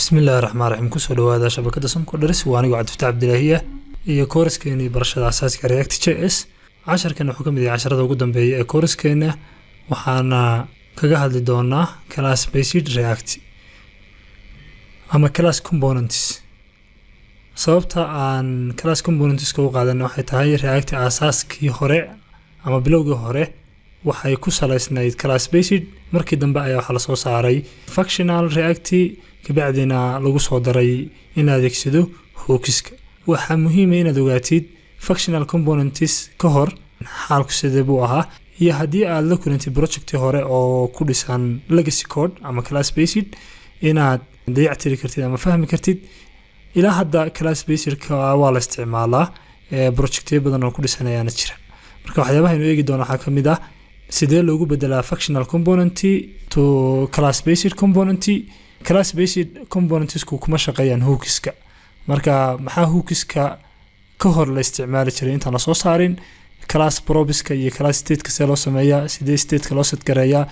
Bismillahi raxmaan raxiim. Kusoo dhawaada shabakada Somcoderis. Waa anigoo Cabdifataax Cabdilaahiya iyo kooraskeenii barashada asaaska React JS. Casharkan wuxuu ka mid yahay casharada ugu dambeeya ee kooraskeena, waxaana kaga hadli doonaa class based React ama class components. Sababta aan class componentska u qaadanay waxay tahay React aasaaskii hore ama bilowgii hore waxay ku salaysnayd class based. Markii dambe ayaa waxaa lasoo saaray functional React, kabacdina lagu soo daray in la adeegsado hookska. Waxaa muhiima inaad ogaatid functional components ka hor xaalku sidee buu ahaa, iyo haddii aad la kulantid projecti hore oo ku dhisan legacy code ama class based, inaad dayactiri kartid ama fahmi kartid. Ilaa hadda class basedka waa la isticmaalaa, projectyo badan oo ku dhisan ayaana jira. Marka waxyaabaha aynu eegi doono waxaa ka mid ah sidee loogu bedelaa functional component to class based component. Class based componentsku kuma shaqeeyaan hookska. Marka maxaa hookska ka hor la isticmaali jiray intaan lasoo saarin? Class propska iyo class stateka see loo sameeyaa? Sidee stateka loo set gareeyaa?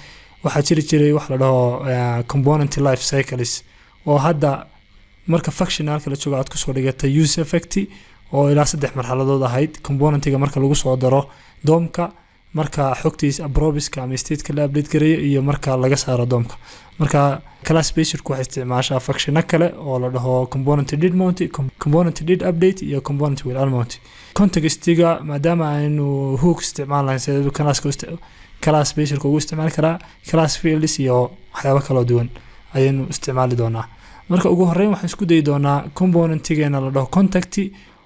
Waxaa jiri jiray wax la dhaho component life cycles, oo hadda marka functionalka la joogo aad kusoo dhigatay use effect, oo ilaa saddex marxaladood ahayd: componentiga marka lagu soo daro DOMka, marka xogtiisa propska ama stateka la update gareeyo, iyo marka laga saaro DOMka. Marka class basedku waxay isticmaashaa functiono kale oo la dhaho component did mount, component did update iyo component will unmount. Contextiga, maadaama aynu hook isticmaal lahayn, sidee classka class basedka ugu isticmaali karaa? Class fields iyo waxyaabo kaloo duwan ayaynu isticmaali doonaa. Marka ugu horreyn waxaan isku dayi doonaa componentigeena la dhaho contact,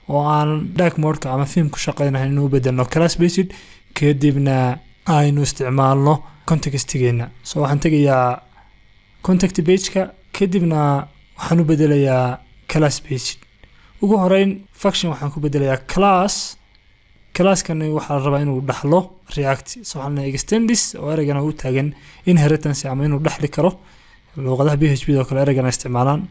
oo aan dark modeka ama theme ku shaqeynahay, inuu bedelno class based, kadibna aynu isticmaalno contextigeena. So waxaan tegayaa contact pageka, kadibna waxaan u bedelayaa class based. Ugu horeyn function waxaan ku bedelayaa class. Classkani waxaa la rabaa inuu dhaxlo React, so waxaan leeyahay extends, oo ereygana u taagan inheritance ama inuu dhexli karo. Luuqadaha PHP oo kale ereygana isticmaalaan,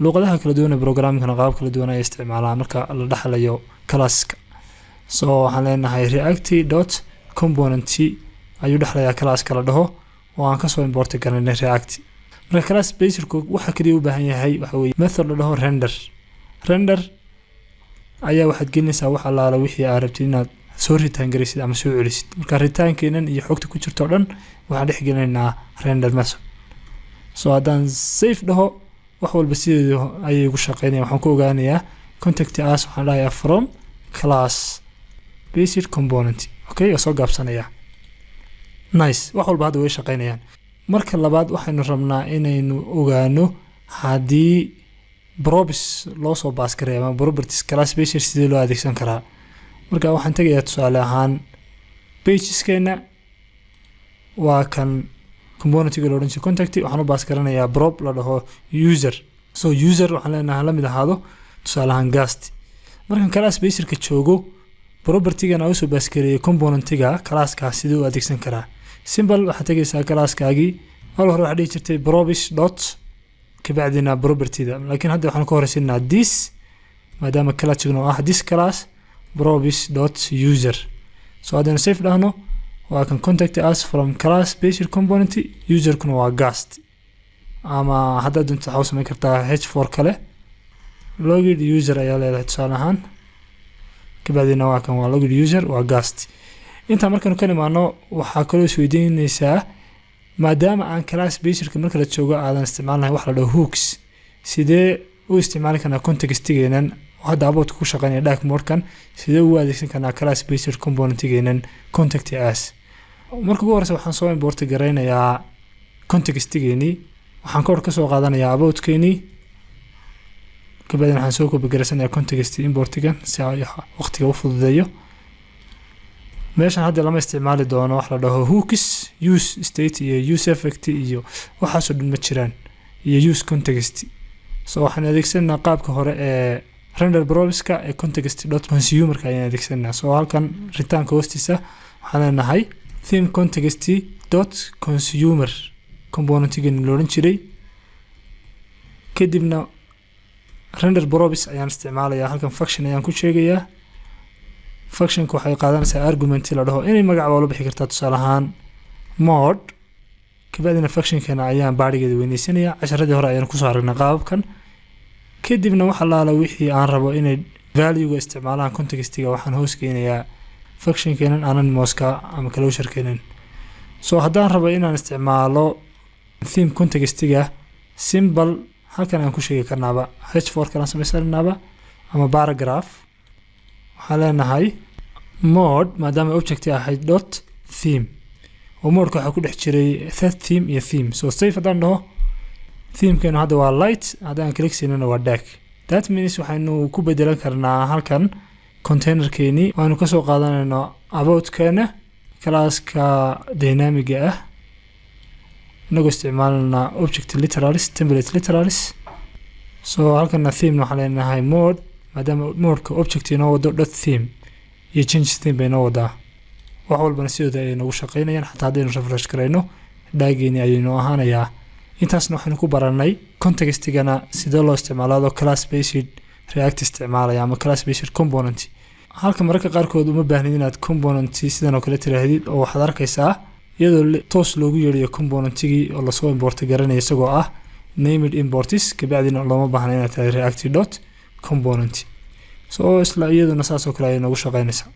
luuqadaha kala duwan ee programmingkana qaab kala duwan ay isticmaalaan marka la dhexlayo classka. So waxaan leenahay React dot component ayuu dhexlayaa classka la dhaho, oo aan kasoo import garanay React. Marka class basedku waxa kaliya u baahan yahay waxa weye method la dhaho render. Render ayaa waxaad gelinaysaa wax allaala wixii aad rabtid inaad soo return garaysid ama soo celisid. Marka returnkeenan iyo xogta ku jirto o dhan waxaan dhex gelinaynaa render method. So haddaan save dhaho, wax walba sideedu ayay ugu shaqeynaya. Waxaan ku ogaanayaa contact us, waxaan dhahayaa from class based component. Okay, waa soo gaabsanayaa. Nice, wax walba hadda way shaqeynayaan. Marka labaad waxaynu rabnaa inaynu ogaano haddii props loo soo pass garay ama properties class based sidee loo adeegsan karaa. Marka waxaan tegayaa tusaale ahaan pageskeena. Waa kan componentiga la odhan jiray contact. Waxaan u pass garanayaa prop la dhaho user. So user waxaan leenahay la mid ahaado tusaale ahaan guest. Markan class basedka joogo, propertygan aan usoo pass gareeyay componentiga classkaas sidee u adeegsan karaa? Simple, waxaad tegaysaa classkaagii. Hal hore waxaa dhihi jirtay props dot, kabacdina propertyda, laakiin hadda waxaan ka horeysinaa this, maadaama classguna oo ah this class props dot user. So haddaynu save dhahno, waa kan contact us from class based component, userkuna waa guest. Ama haddaad doonto waxaa u samayn kartaa h4 kale, logged user ayaa leedahay tusaale ahaan, kabacdina waa kan, waa logged user, waa guest. Intaa markaynu ka nimaano, waxaa kaloo isweydiinaysaa, maadaama aan class basedka marka la joogo aadan isticmaalnahay wax la dhaho hooks, sidee u isticmaali karnaa contextigeenan oo hadda aboutka ku shaqeynaya dark modekan? Sidee ugu adeegsan karnaa class based componentigeenan contact us? Marka ugu horeysa waxaan soo import garaynayaa contextigeenii. Waxaan kor ka soo qaadanayaa aboutkeenii, kabacdina waxaan soo copy garaysanayaa context importigan si ay waqtiga u fududeeyo. Meeshan hadda lama isticmaali doono wax la dhaho hooks, use state iyo use effect iyo waxaasoo dhan ma jiraan, iyo use context. So waxaan adeegsanaa qaabka hore ee render propska ee context dot consumerka ayaan adeegsanaa. So halkan returnka hoostiisa waxaan leenahay theme context dot consumer, componentigan la odhan jiray. Kadibna render props ayaan isticmaalayaa. Halkan function ayaan ku sheegayaa. Functionka waxay qaadanaysaa argument la dhaho inay magac waa la bixi kartaa, tusaale ahaan mode. Kabacdina functionkana ayaan bodygeeda weyneysanaya. Casharadii hore ayaan kusoo aragnay qaababkan. Kadibna wax allaala wixii aan rabo inay valuega isticmaalaan contextiga waxaan hoos geynayaa functionkeenan anonymouska ama closurekeenan. So haddaan rabo inaan isticmaalo theme contextiga, simple, halkan aan ku sheegi karnaaba, h4 kalaan samaysanaaba ama paragraph. Waxaan leenahay mode, maadaama object ahayd, dot theme, oo modeka waxaa ku dhex jiray third theme iyo theme. So save haddaan dhaho, themekeenu hadda waa light, haddaan click siinana waa dark. That means waxaynu ku bedelan karnaa halkan containerkeeni waanu kasoo qaadanayno aboutkeena classka dynamiga ah, inagoo isticmaalana object literals, template literals. So halkana theme waxaan leenahay mode, maadaama modeka object inoo wado, dot theme iyo change theme bay inoo wadaa. Wax walbana sidooda ayay noogu shaqeynayaan. Xataa haddaynu refresh garayno, darkgeeni ayaynu ahaanayaa. Intaasna waxaynu ku baranay contextigana sidee loo isticmaalo adoo class based React isticmaalaya ama class based component. Halka mararka qaarkood uma baahnid inaad component sidan oo kale tiraahdid, oo waxaad arkaysaa iyadoo toos loogu yeedhayo componentigii oo lasoo import garanaya isagoo ah named imports. Kabacdina looma baahna inaad tahay react dot component. So isla iyaduna saas oo kale ayay noogu shaqeynaysaa.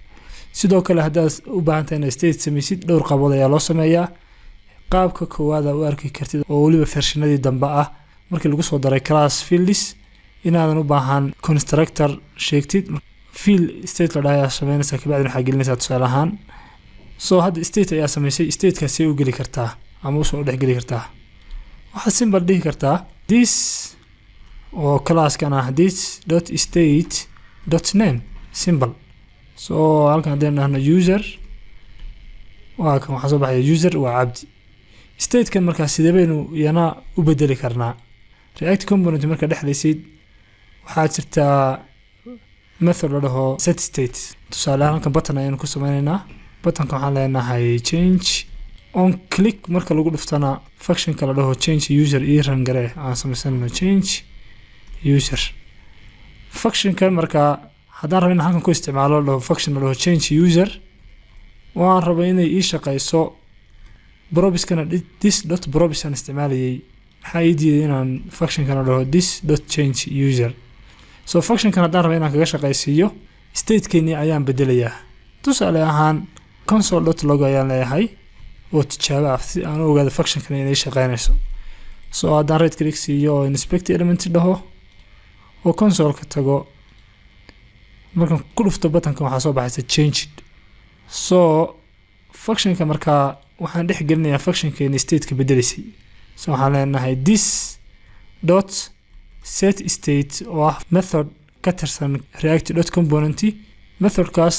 Sidoo kale, haddaad u baahan tahay inaad state samaysid, dhowr qabood ayaa loo sameeyaa. Qaabka koowaada u arki kartid, oo weliba versionadii dambe ah markii lagu soo daray class fields, inaadan u baahan constructor sheegtid, field state la dhahay ayaa sameynaysaa, kabacdina waxaa gelinaysaa tusaale ahaan. So hadda state ayaa samaysay. Statekaasay u geli kartaa ama usoo dhex geli kartaa? Waxaad simple dhihi kartaa this oo classkan ah, this dot state dot name, simple. So halkan haddaynu dhahno user, waa kan, waxaa soo baxaya user waa Cabdi. Statekan markaa sidee baynu iyana u bedeli karnaa? React component markaa dhexdaysid, waxaa jirtaa method la dhaho set state. Tusaale ahaan, halkan button ayaynu ku sameyneynaa. Buttonka waxaan leenahay change on click. Marka lagu dhuftana, functionka la dhaho change user io run garee. Aan sameysanayno change user functionkan. Markaa haddaan rabo in halkan ku isticmaalo la dhaho function la dhaho change user, waan raba inay ii shaqeyso, propskana this dot props aan isticmaalayay, maxaa ii diiday inaan functionkan la dhaho this dot change user? So functionkan haddaan raba inaan kaga shaqaysiiyo, statekeeni ayaan bedelayaa. Tusaale ahaan, console dot log ayaan leeyahay oo tijaabo ah, si aan u ogaado functionkan inay shaqeynayso. So haddaan right click siiyo oo inspect element dhaho oo consoleka tago, markaan ku dhufto buttonka, waxaa soo baxaysa changed. So functionka markaa waxaan dhex gelinayaa functionkeeni stateka bedelaysay. So waxaan leenahay this dot set state, oo ah method ka tirsan react dot component. Methodkaas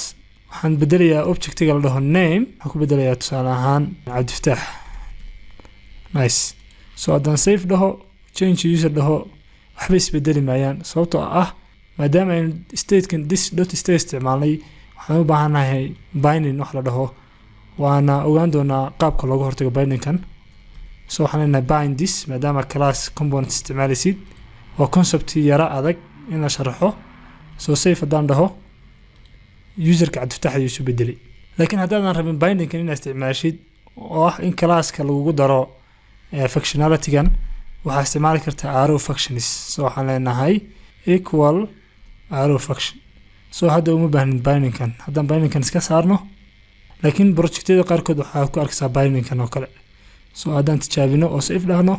waxaan bedelayaa objectiga la dhaho name, waxaan ku bedelayaa tusaale ahaan Cabdifataax. Nice. So haddaan save dhaho, change user dhaho, waxba isbedeli maayaan, sababtoo ah maadaama aynu statekan this dot state isticmaalnay, waxaan u baahannahay binding wax la dhaho. Waana ogaan doonaa qaabka looga hortago bindingkan. So waxaan leenahay bind this, maadaama class component isticmaalaysid. Waa concept yara adag in la sharaxo. So save haddaan dhaho, userka Cabdifataax ayuu isu bedelay. Laakiin haddaadan rabin bindingkan inaad isticmaashid, oo ah in classka lagugu daro functionalitygan, waxaa isticmaali kartaa arrow functions. So waxaan leenahay equal arrow function. So hadda uma baahnin bindingkan haddaan bindingkan iska saarno, laakiin projectyada qaarkood waxaa ku arkaysaa bindingkan oo kale. So haddaan tijaabino oo save dhahno,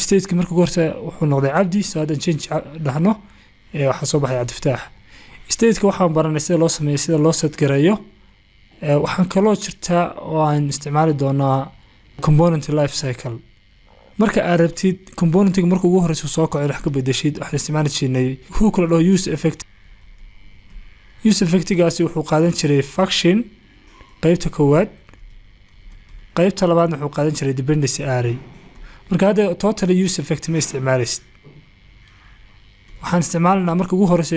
stateka marka ugu horta wuxuu noqday Cabdi. So haddaan change dhahno, waxaa soo baxay Cabdifataax. Stateka waxaan baranay sida loo sameeyo, sida loo set gareeyo. Waxaan kaloo jirtaa oo aan isticmaali doonaa component life cycle. Marka aad rabtid componentiga marka ugu horeysa soo kaco in wax ka bedeshid, waxaan isticmaali jirnay hook la dhaho use effect. Use effectigaasi wuxuu qaadan jiray function qeybta koowaad, qeybta labaadna wuxuu qaadan jiray dependency array. Marka hadda totally use effect ma isticmaalaysid. Waxaan isticmaalaynaa marka ugu horeysa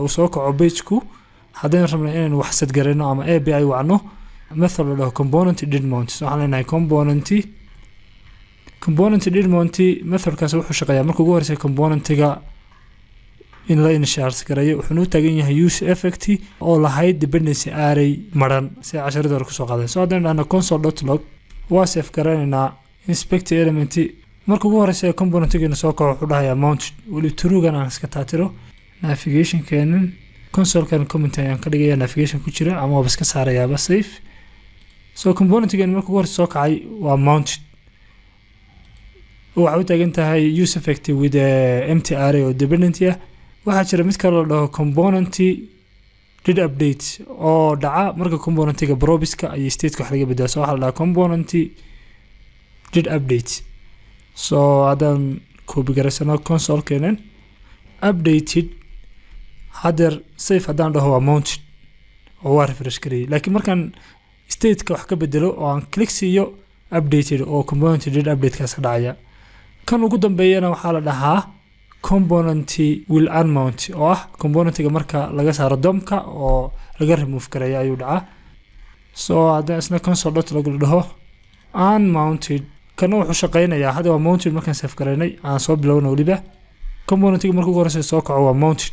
uu soo kaco pageku, haddaynu rabno inaynu wax set garayno ama API wacno, method la dhaho component did mount. So waxaan leenahay component did mount. Methodkaas wuxuu shaqeeyaa marka ugu horeysa componentiga in la initialize gareeyo. Wuxuuna u taagan yahay use effect oo lahayd dependency array maran, si casharada hore kusoo qaadeen. So haddaynu dhahno console dot log, waa save garanaynaa, inspect element. Marka ugu horeysa ee componentigeena soo kaco, wuxuu dhahayaa mounted. Weli truegan aan iska taatiro. Navigationkeenan consolekan comment ayaan ka dhigaya navigation ku jira, ama waaba iska saarayaaba. Save. So componentigeena marka ugu horeysa soo kacay waa mounted. Waxay u taagan tahay use effect with empty array oo dependency ah. Waxaa jira mid kale la dhaho component did update, oo dhaca marka componentiga propska iyo stateka wax laga bedelo. So waxaa la dhahaa component did update. So haddaan copy garaysano consolekeenan updated, haddeer save haddaan dhaho, waa mounted oo waa refresh gareeyay. Laakiin markaan stateka wax ka bedelo oo aan click siiyo, updated oo component did updatekaas ka dhacaya. Kan ugu dambeeyana waxaa la dhahaa component will unmount, oo ah componentiga marka laga saaro DOMka oo laga remove gareeya ayuu dhacaa. So haddaan isna console dot log dhaho unmounted, kana wuxuu shaqeynayaa hadda waa mounted. Markaan save garaynay, aan soo bilowna weliba, componentiga marka ugu horeysa soo kaco waa mounted.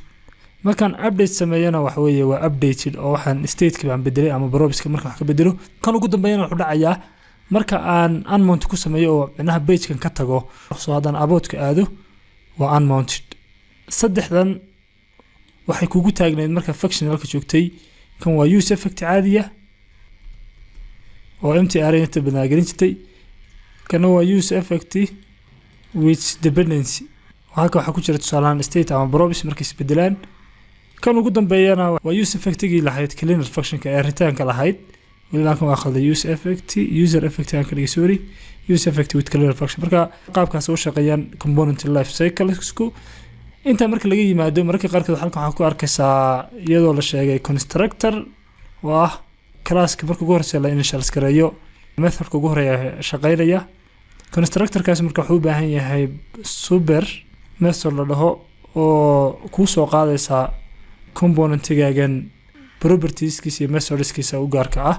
Markaan update sameeyana, waxa weeye waa updated, oo waxaan stateka baan bedelay ama propska marka wax ka bedelo. Kan ugu dambeeyana wuxuu dhacayaa marka aan unmount ku sameeyo, oo micnaha pagekan ka tago. So haddaan aboutka aado, waa unmounted. Saddexdan waxay kugu taagnayd marka functionalka joogtay. Kan waa use effect caadiya oo empty array inta badnaa gelin jirtay. Kana waa use effect with dependency. Halka waxaa ku jira tusaalahaan state ama props markay isbedelaan. Kan ugu dambeeyana waa use effectigii lahayd cleaner functionka ee returnka lahayd. Weliba halkan waa khalday, use effect, user effect aan ka dhigay, sorry, use effect with cleaner function. Marka qaabkaas u shaqeeyaan component life cyclesku. Intaa marka laga yimaado, mararka qaarkood halkan waxaa ku arkaysaa iyadoo la sheegay constructor, oo ah classka marka ugu horeysa la initialize gareeyo methodka ugu horeeya shaqeynaya. Constructorkaas marka wuxuu u baahan yahay super method la dhaho oo kuu soo qaadaysa componentigaagan propertieskiisa iyo methodskiisa u gaarka ah.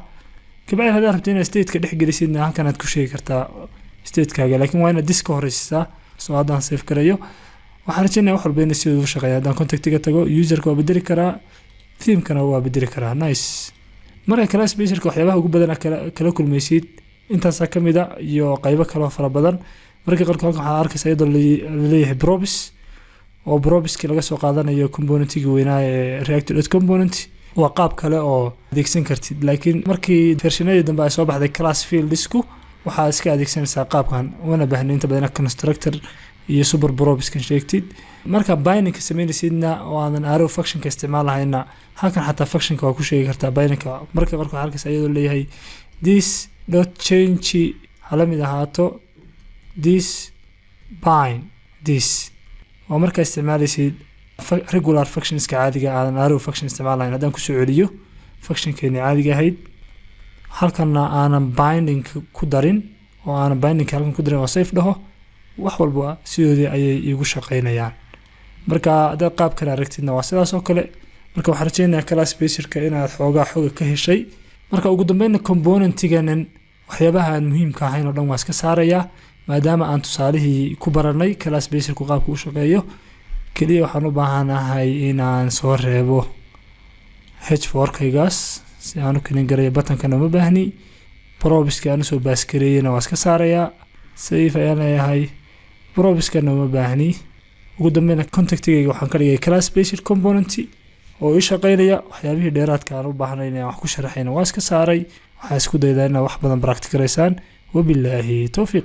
Kabacdi haddaad rabto inaad stateka dhex gelisidna, halkan aad ku sheegi kartaa statekaaga, laakiin waa inaad this ka horeysisaa. So haddaan save gareeyo, waxaan rajeynaya wax walba inay sidoodu u shaqeeya. Haddaan contactiga tago, userka waa bedeli karaa, themekana waa bedeli karaa. Nice. Marka class basedka waxyaabaha ugu badan kala kulmaysid intaasaa ka mid a, iyo qaybo kaloo fara badan. Marka qaarkood halkan waxaad arkaysa iyadoo laleeyahay props, oo propskii laga soo qaadanayo componentigii weynaa ee react dot component. Waa qaab kale oo adeegsan kartid, laakiin markii versionadii dambe ay soo baxday class fieldsku, waxaa iska adeegsanaysaa qaabkan. Una baahna inta badan constructor iyo super propskan sheegtid. Marka bindingka sameynaysidna oo aadan arrow functionka isticmaalahayna, halkan xataa functionka waa ku sheegi kartaa bindingka. Marka qaarkood waxaa arkaysa iyadoo leeyahay this dot change hala mid ahaato this bind this. Waa markaa isticmaalaysid regular functionska caadiga, aadan arrow function isticmaalahayn. Haddaan kusoo celiyo functionkeeni caadiga ahayd, halkanna aanan binding ku darin, oo aanan bindingka halkan ku darin, oo save dhaho, wax walba sidoodii ayay iigu shaqeynayaan. Marka haddaad qaabkan aragtidna, waa sidaas oo kale. Marka waxaan rajeynayaa class basedka inaad xoogaa xoga ka heshay. Marka ugu dambeynna, componentiganan waxyaabaha aan muhiimka ahayn oo dhan waa iska saarayaa, maadaama aan tusaalihii ku baranay class basedku qaabka u shaqeeyo. Keliya waxaan u baahanahay inaan soo reebo h4-kaygaas si aan u clean garayo. Buttonkana uma baahni. Propski aan usoo pass gareeyena waa iska saarayaa. Save ayaan leeyahay. Propskana uma baahni. Ugu dambeyna contactigayga waxaan ka dhigay class based component oo ii shaqeynaya. Waxyaabihii dheeraadka aan u baahnay inaan wax ku sharaxayna waa iska saaray. Waxaa isku daydaa inaad wax badan practice garaysaan. Wabilaahi towfiiq.